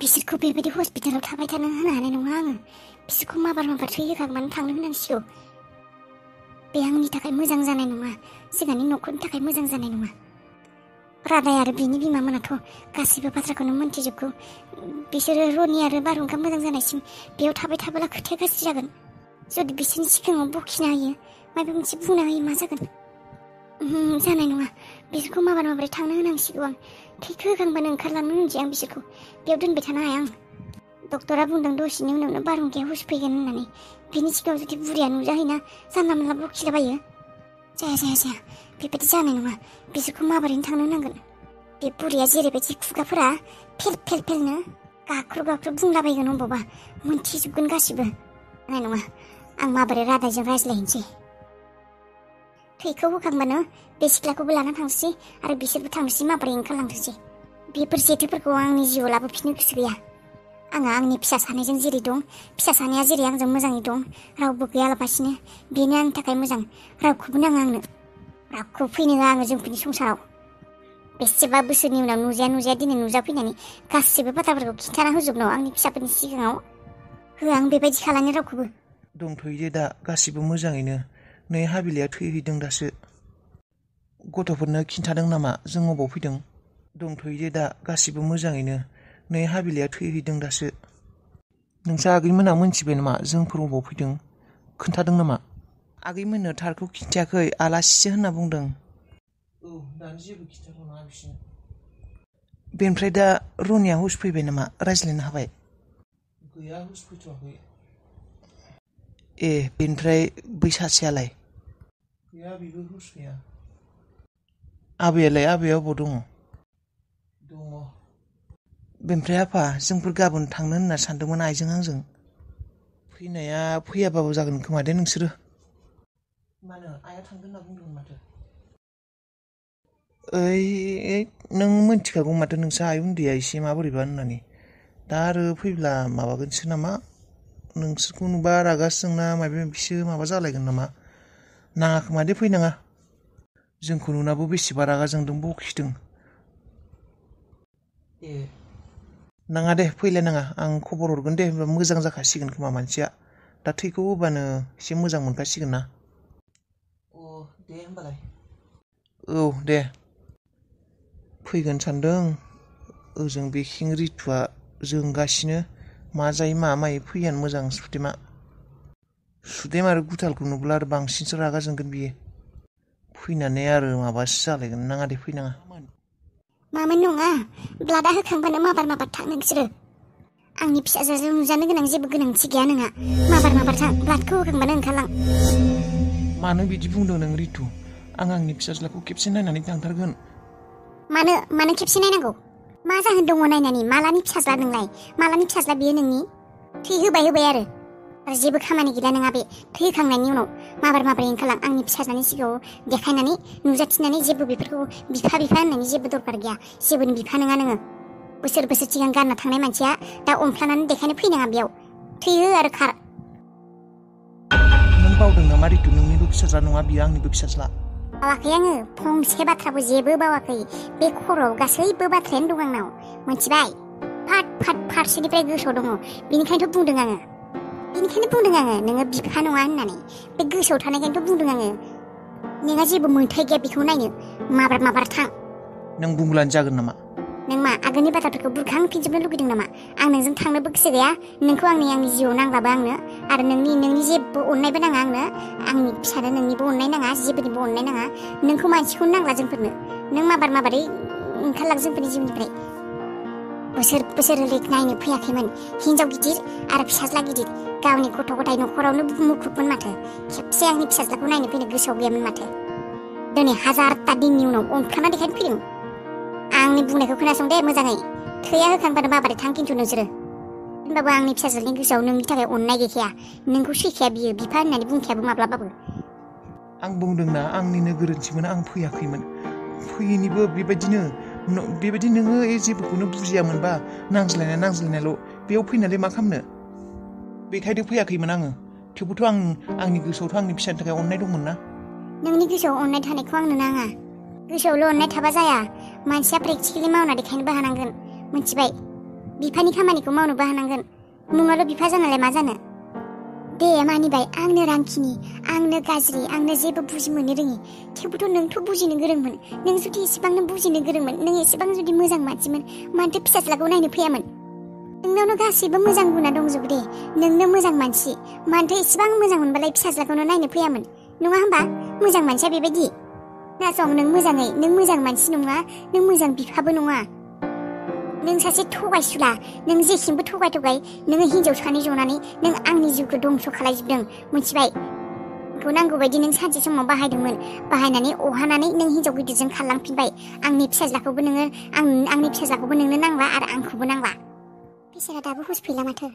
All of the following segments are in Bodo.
बिसोरखौ बेबायदि हस्पिटालाव थाबाय थानो होनो हानाय नङा आङो। बिसोरखौ माबार थैहोखांबानो थांनो होनांसिगौ। बे आंनि थाखाय मोजां जानाय नङा, जोंहानि न'खरनि थाखाय मोजां जानाय नङा। रादाय आरो बिनि बिमामोनाथ' गासैबो बाथ्राखौनो मोनथिजोबगौ। बिसोरो रनि आरो बारहुंखा मोजां जानायसिम बेयाव थाबाय थाबोला खोथाया गाज्रि जागोन। जुदि बिसोरनि सिगाङाव बखिना होयो, माबा मोनसे बुंना होयो, मा जागोन? जानाय नङा। बिसोरखौ माबोरै थांनो होनांसिगौ आं। थैखो होखांबानो ओंखारलांनो होनसै आं बिसोरखौ। बेयाव दोनबाय थानो हाया आं। डक्टरा बुंदों दसेनि उनावनो बारहुंखाया हुस फैगोन होननानै। बिनि सिगाङाव जुदि बुरिया नुजाहैना जानला मोनला बखिलाबायो, जाया बेबायदि जानाय नङा। बिसोरखौ माबोरैनो थांनो होनांगोन। बे बुरिया जेरैबायदि खुगाफोरा फेल फेलनो गाख्रु बुंलाबायगोन, अबावबा मोनथिजोबगोन गासिबो। जानाय नङा। आं माबोरै रादायजों रायज्लायहैनोसै। थैखौ होखांबानो बे सिख्लाखौबो लाना थांसै आरो बिसोरबो थांसै, माबोरै ओंखारलांथोंसै। बेफोर जेथोफोरखौ आंनि जिउआव लाबोफिननो गोसो गैया। आंहा आंनि फिसा सानैजों जेरै दं, फिसा सानैया जेरै आंजों मोजाङै दं, रावबो गैयालाबासिनो, बेनो आंनि थाखाय मोजां। रावखौबो नाङा आंनो। रावखौबो फैनो होआ आङो जोंफोरनि संसाराव। बेसेबा बोसोरनि उनाव नुजाया दिनै नुजाफैनानै गासिबो बाथ्राफोरखौ खिन्थाना होजोबनो आंनि फिसाफोरनि सिगाङाव। होआ आं बेबायदि खालामनो रावखौबो। दंथ'यो दा गासिबो मोजाङैनो। नै हाबिलाया थैहैदों दासो। गथ'फोरनो खिन्थादों नामा जों अबाव फैदों? दंथ'यो दा गासिबो मोजाङैनो। नै हाबिलाया थैहैदों दासो। नोंसा आगैमोना मोनथिबाय नामा जोंफोर अबाव फैदों? खोन्थादों नामा? आगैमोननो थारखौ खिन्थायाखै, आलासिसो होनना बुंदों। औ, दानो जेबो खिन्थाथ'नाङा बिसोरनो। बेनिफ्राय दा रनिया हुस फैबाय नामा? रायज्लायनो हाबाय? गैया, हुस फैथ'वाखै। ए, बेनिफ्राय बै सासेयालाय? गैया, बेबो हुस गैया। आबैयालाय, आबैया अबाव दङ? दङ। बेनिफ्राय आफा, जोंफोर गाबोन थांनो होनना सानदोंमोन आइजों आंजों। फैनाया फैयाबाबो जागोन खोमा दे नोंसोरो। मानो, आइया थांगोन होनना बुंदोंमोन माथो। नों मोनथिखागौ माथो नोंसा आइ उन्दैया एसे माबोरैबा होननानै। दा आरो फैब्ला माबागोनसो नामा? नोंसोरखौ नुबा रागासो जोंना माबा माबिसो माबा जालायगोन नामा? नाङा खोमा दे, फैनाङा। जोंखौ नुनाबो बेसेबा रागा जोंदों, बखिदों। ए, नाङा दे, फैलायनाङा। आं खबर हरगोन दे, होनबा मोजां जाखासिगोन खोमा मानसिया। दा थैखौ होबानो एसे मोजां मोनखासिगोन ना। अ, दे होमबालाय। औ, दे। फैगोन सानदों। ओजों बेखिं रितुआ जोंगासिनो। मा जायो मा मायो, फैयानो मोजां सुदेमा। सुदेम आरो गुथालखौ नुब्ला आरो बांसिनसो रागा जोंगोन बियो। फैनानै आरो माबासो जालायगोन। नाङा दे, फैनाङा। मामोन नङा, ब्लाडआ होखांबानो माबार थां नोंसोरो। आंनि फिसाजोजों नुजानो गोनां जेबो गोनांथि गैया नोंहा। माबार थां, ब्लाडखौ होखांबानो ओंखारलां। मानो बिदि बुंदों नों रितु? आं आंनि फिसाज्लाखौ खेबसे नायनानै थांथारगोन। मानो खेबसे नायनांगौ? मा जाहोन दङ नायनानै? मालानि फिसाज्ला नोंलाय? मालानि फिसाज्ला बियो नोंनि? थै होबाय आरो जेबो खामानि गैला नोंहा बे। थै होखांनायनि उनाव माबोरै ओंखारलां। आंनि फिसाज्लानि सिगाङाव देखायनानै नुजाथिनानै जेबो बेफोरखौ बिफा होननायनि जेबो दरखार गैया। जेबोनि बिफा नङा नोङो। बोसोर सिगां गारना थांनाय मानसिया दा अनफ्लानानै देखायनो फैनाङा बेयाव। थै हो आरो खार। नों बावदों नामा रितु? नोंनिबो फिसाज्ला नङा बियो, आंनिबो फिसाज्ला। बावाखै आङो, फंसे बाथ्राबो जेबो बावाखै। बे खर'आव गासैबो बाथ्रायानो दं आंनाव, मोनथिबाय? फाट फारसेनिफ्राय गोसोआव दङ। बेनिखायनो बुंदों आङो नोङो बिफा नङा होननानै। बे गोसोआव थानायखायनोथ' बुंदों आङो। नोंहा जेबो मोन्थाय गैया बेखौ नायनो। माबार थां। नों बुंब्लानो जागोन नामा? नों मा आगोलनि बाथ्राफोरखौ बुरखांफिनजोबनो लुगैदों नामा? आं नोंजों थांनोबो गोसो गैया। नोंखौ आंनि जिउआव नांलाबो आंनो। आरो नोंनि जेबो अननायबो नाङा आंनो। आंनि फिसानो नोंनिबो अननाय नाङा, जेबोनिबो अननाय नाङा। नोंखौ मानसिखौनो नांला जोंफोरनो। नों माबोरै ओंखारलां जोंफोरनि जिउनिफ्राय। बोसोर नायनो फैयाखैमोन। हिनजाव गिदिर आरो फिसाज्ला गिदिर, गावनि गथ' गथाय न'खरावनो मुखुबमोन माथो। खेबसे आंनि फिसाज्लाखौ नायनो फैनो गोसोआव गैयामोन माथो। दिनै 1000ता दिननि उनाव अनफ्लाना देखायनो फैदों। आंनि बुंनायखौ खोनासं दे मोजाङै। थैया होखांबानो माबोरै थां खिन्थु नोंसोरो। होनबाबो आंनि फिसाज्लानि गोसोआव नोंनि थाखाय अननाय गैखाया। नोंखौ सैखाया बियो, बिफा होननानै बुंखायाबो माब्लाबाबो। आं बुंदोंना, आंनिनो गोरोन्थिमोन, आं फैयाखैमोन। फैयैनिबो बेबायदि नोङो जेबोखौनो बुजियामोनबा, नांज्लायनायल'। बेयाव फैनानै मा खालामनो? बेखायनो फैयाखैमोन आङो। थेवबोथ' आंनि गोसोआवथ' आंनि फिसानि थाखाय अननाय दंमोन ना। नोंनि गोसोआव अननाय थानायखौ आंनो नाङा। गोसोआवल' अननाय थाबा जाया। मानसिया प्रेक्टिकेलि मावना देखायनोबो हानांगोन, मिथिबाय? बिफानि खामानिखौ मावनोबो हानांगोन। मुङाल' बिफा जानालाय मा जानो? दे मानिबाय, आंनो रांखिनि, आंनो गाज्रि, आंनो जेबो बुजि मोननो रोङि। थेवबोथ' नोंथ' बुजिनो गोरोंमोन। नों जुदि एसेबांनो बुजिनो गोरोंमोन, नों एसेबां जुदि मोजां मानसिमोन, मानोथो फिसाज्लाखौ नायनो फैयामोन? नोंनावनो गासैबो मोजां गुना दंजोबो दे। नोंनो मोजां मानसि, मानोथो एसेबां मोजां मोनबालाय फिसाज्लाखौनो नायनो फैयामोन? नङा होमबा? मोजां मानसिया बेबायदि। नासं, नों मोजाङै, नों मोजां मानसि नङा, नों मोजां बिफाबो नङा। नों सासे थगायसुला। नों जेखिबो थगाय नोङो हिनजाव सानै जनानै नों आंनि जिउखौ दंस' खालायजोबदों, मिथिबाय? खौ नांगौ बायदि नों सानसे समाव बाहायदोंमोन। बाहायनानै अहानानै नों हिनजाव गिदिरजों खारलांफिनबाय। आंनि फिसाज्लाखौबो नोंनो नांला आरो आंखौबो नांला। बिसोरा दाबो हुस फैला माथो।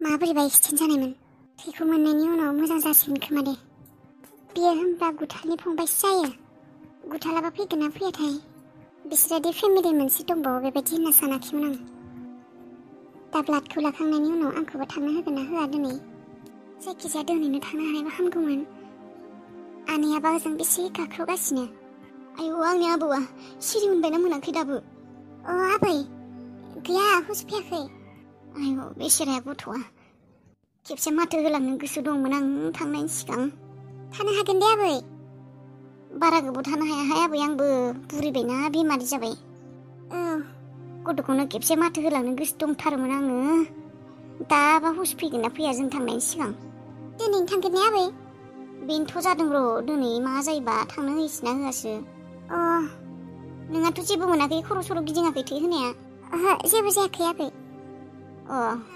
माबोरैबा एक्सिडेन्ट जानायमोन? थैखौ मोननायनि उनाव मोजां जासिगोन खोमा दे। बियो होनबा गुथालनि फंबायसो जायो। गुथालाबा फैगोन ना फैयाथाय? बिसोरदि फेमिलि मोनसे दंबावो बेबायदि होनना सानाखैमोन आं। दा ब्लाडखौ लाखांनायनि उनाव आंखौबो थांनो होगोन ना होआ दिनै? जायखिजाया दिनैनो थांनो हानायबा हामगौमोन। आनैयाबा ओजों बेसे गाख्रावगासिनो। आयौ, आंनि आबौआ सिरि मोनबायना मोनाखै दाबो? आबै गैया, हुस फैयाखै। आयौ, बेसेराया गथ'आ। खेबसे माथो होलांनो गोसो दंमोन आं थांनायनि सिगां। थानो हागोन दे आबै। बारा गोबाव थानो हायाहाय आबै, आंबो बुरिबायना, बेमारि जाबाय। गथ'खौनो खेबसे माथो होलांनो गोसो दंथारोमोन आङो। दाबा हुस फैगोन ना फैया जों थांनायनि सिगां? दिनैनो थांगोन ने आबै? बेनोथ' जादों र', दिनै मा जायोबा थांनो होयोसै ना होआसो? नोंहाथ' जेबो मोनाखै? खर' सर' गिदिङाखै थै होनाया? ओहो, जेबो जायाखै आबै।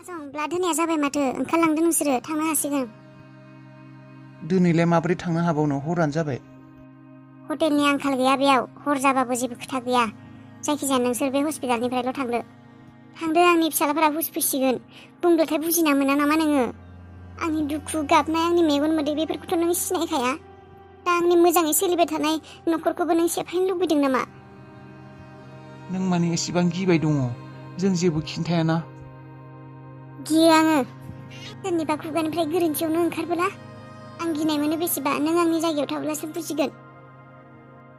जों ब्लाड होनाया जाबाय माथो। ओंखारलांदो नोंसोरो, थांनो हासिगोन। दिनैलाय माबोरै थांनो हाबावनो? हरानो जाबाय। हटेलनि आंखाल गैया बेयाव। हर जाबाबो जेबो खोथा गैया। जायखिजाया नोंसोर बे हस्पिटालनिफ्रायल' थांदो। आंनि फिसालाफोरा हुस फैसिगोन। बुंब्लाथाय बुजिना मोना नामा नोङो? आंनि दुखु गाबनाय, आंनि मेगन मोदै बेफोरखौथ' नों सिनायखाया। दा आंनि मोजाङै सोलिबाय थानाय न'खरखौबो नों सेफायनो लुबैदों नामा? नों माने एसेबां गिबाय दङ? जों जेबो खिन्थायाना? गियो आङो। सोरनिबा खुगानिफ्राय गोरोन्थियावनो ओंखारबोला आं गिनाय मोनो बेसेबा। नों आंनि जायगायाव थाब्लासो बुजिगोन।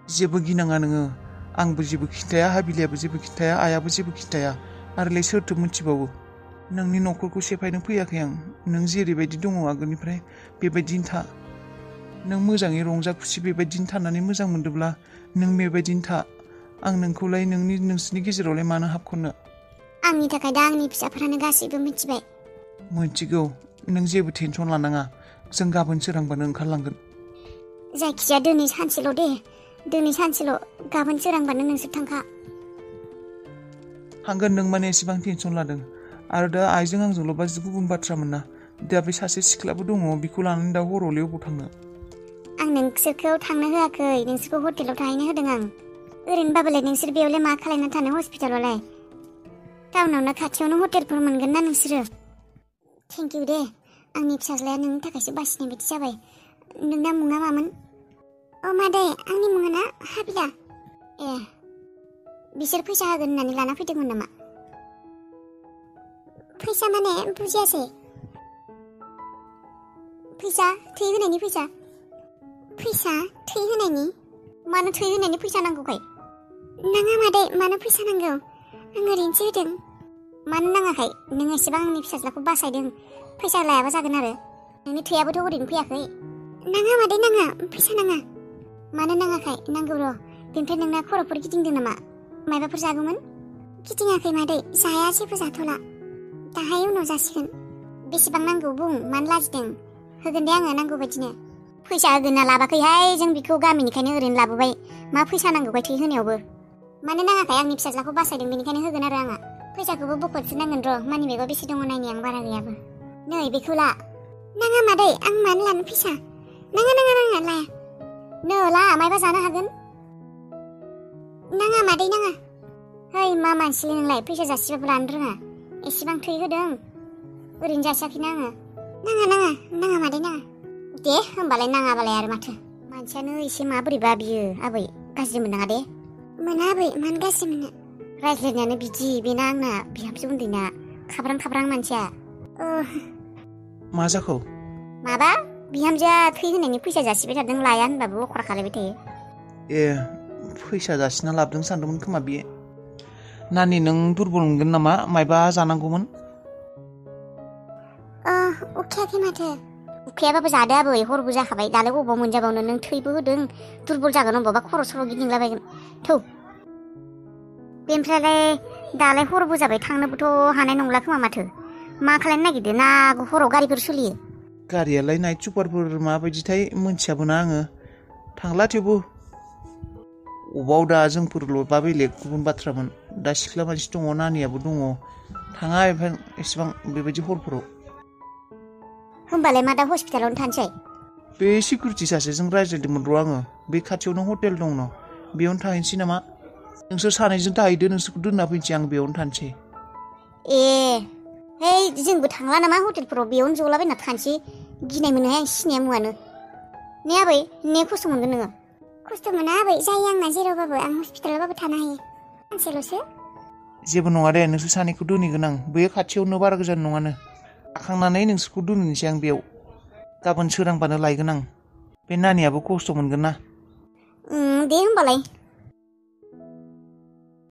जेबो गिनाङा नोङो। आंबो जेबो खिन्थाया, हाबिलियाबो जेबो खिन्थाया, आइयाबो जेबो खिन्थाया। आरोलाय सोरथो मिथिबावो? नोंनि न'खरखौ सेफायनो फैयाखै आं। नों जेरैबायदि दङ आगोलनिफ्राय बेबायदिनो था। नों मोजाङै रंजा खुसि बेबायदिनो थानानै मोजां मोनदोंब्ला नों बेबायदिनो था। आं नोंखौलाय नोंसोरनि गेजेरावलाय मानो हाबख'नो? आंनि थाखाय दा आंनि फिसाफोरानो गासैबो मिथिबाय। मिथिगौ। नों जेबो टेनसन लानाङा। जों गाबोन सोरांबानो ओंखारलांगोन। जायखिजाया दिनै सानसेल' दे। दिनै सानसेल'। गाबोन सोरांबानो नोंसोर थांखा। थांगोन। नों माने एसेबां टेनसन लादों। आरो दा आइजों आंजोंल'बा गुबुन बाथ्रामोन ना। दा बे सासे सिख्लाबो दङ, बेखौ लानानै दा हरावलाय अबाव थांनो? आं नोंसोरखौ थांनो होआखै। नोंसोरखौ हटेलाव थाहैनो होदों आं। ओरैनोबाबोलाय नोंसोर बेयावलाय मा खालामना थानो हस्पिटालावलाय? टाउनावनो खाथियावनो हटेलफोर मोनगोन ना नोंसोरो। थेंक इउ दे। आंनि फिसाज्लाया नोंनि थाखायसो बासिनाय बायदि जाबाय। नोंना मुङा मामोन? मादै, आंनि मुङा हाबिला। बिसोर फैसा होगोन होननानै लाना फैदोंमोन नामा? फैसा माने बुजियासै। फैसा? थै होनायनि फैसा? फैसा? थै होनायनि? मानो थै होनायनि फैसा नांगौखाय? नाङा मादै, मानो फैसा नांगौ? आं ओरैनोसो होदों। मानो नाङाखाय? नों एसेबां आंनि फिसाज्लाखौ बासायदों, फैसा लायाबा जागोन आरो। नोंनि थैयाबोथ' ओरैनो फैयाखै। नाङा मादै, नाङा। फैसा नाङा। मानो नाङाखाय? नांगौ र'। बेनिफ्राय नोंना खर'फोर गिदिंदों नामा? मायबाफोर जागौमोन? गिदिङाखै मादै, जाया, जेबो जाथ'ला। दाहाय उनाव जासिगोन। बेसेबां नांगौ बुं, मानो लाजिदों? होगोन दे आङो नांगौ बायदिनो। फैसा होगोन ना लाबाखैहाय? जों बेखौ गामिनिखायनो ओरैनो लाबोबाय। मा फैसा नांगौखाय थै होनायावबो? मानो नाङाखाय? आंनि फिसाज्लाखौ बासायदों बेनिखायनो होगोन आरो आंहा। फैसाखौबो बख'नोसो नांगोन र'। मानि बेगाव बेसे दङ नायनि आं, बारा गैयाबो। नै बेखौ ला। नाङा मादै, आं मानो लानो फैसा? नाङा लाया। नो ला, मायबा जानो हागोन। नाङा मादै, नाङा। है, मा मानसि नोंलाय? फैसा जासिबाबो लानो रोङा। एसेबां थै होदों, ओरैनो जासियाखैना आङो। नाङा मादै, नाङा। दे होमबालाय नाङाबालाय आरो माथो। मानसियानो एसे माबोरैबा बियो। आबै, गाज्रि मोननाङा दे। मोना आबै, मानो गाज्रि मोनो? रायज्लायनायानो बिदि। बेना आंना बिहामजो उन्दैना खाब्रां मानसिया। मा जाखो? माबा, बिहामजोआ थै होनायनि फैसा जासिबाय थादों, लाया होनबाबो अख्रा खालायबाय थायो। फैसा जासिना लाबोदों सानदोंमोन खोमा बियो। नानि नों दुरबल मोनगोन नामा मायबा जानांगौमोन उखैयाखै माथो उखैयाबाबो जादो आबै हरबो जाखाबाय दालाय बबाव मोनजाबावनो नों थैबो होदों दुरबल जागोन अबावबा खर' सर' गिदिंलाबायगोन थौ बेनिफ्रायलाय दालाय हरबो जाबाय थांनोबोथ' हानाय नंला खोमा माथो मा खालामनो नागिरदों ना हराव गारिफोर सोलियो गारियालाय नाइट सुपारफोर माबायदिथाय मोनथियाबोना आङो थांला थेवबो अबाव दा जोंफोरल'बा बेलेग गुबुन बाथ्रामोन दा सिख्ला मानसि दङ नानियाबो दङ थाङा एसेबां बेबायदि हरफोराव होमबालाय मा दा हस्पिटालावनो थानोसै बे सिकिउरिटि सासेजों रायज्लायदोंमोन र' आङो बे खाथियावनो हटेल दङ न' बेयावनो थाहैनोसै नामा नोंसोर सानैजों थाहैदो नोंसोरखौ दोनना फैनोसै आं बेयावनो थानोसै हे जोंबो थांला नामा हटेलफोराव बेयावनो जलाबायना थानोसै गिनाय मोनोहाय आं सिनाया मुवानो ने आबै ने खस्थ' मोनगोन नोङो खस्थ' मोना आबै जायो आंना जेरावबाबो आं हस्पिटालावबाबो थानो हायो सानसेल'सो जेबो नङा दे नोंसोर सानैखौ दोनहैगोन आं बे खाथियावनो बारा गोजान नङानो थाखांनानै नोंसोरखौ दोनहैनोसै आं बेयाव गाबोन सोरांबानो लायगोन आं बे नानियाबो खस्थ' मोनगोन ना दे होमबालाय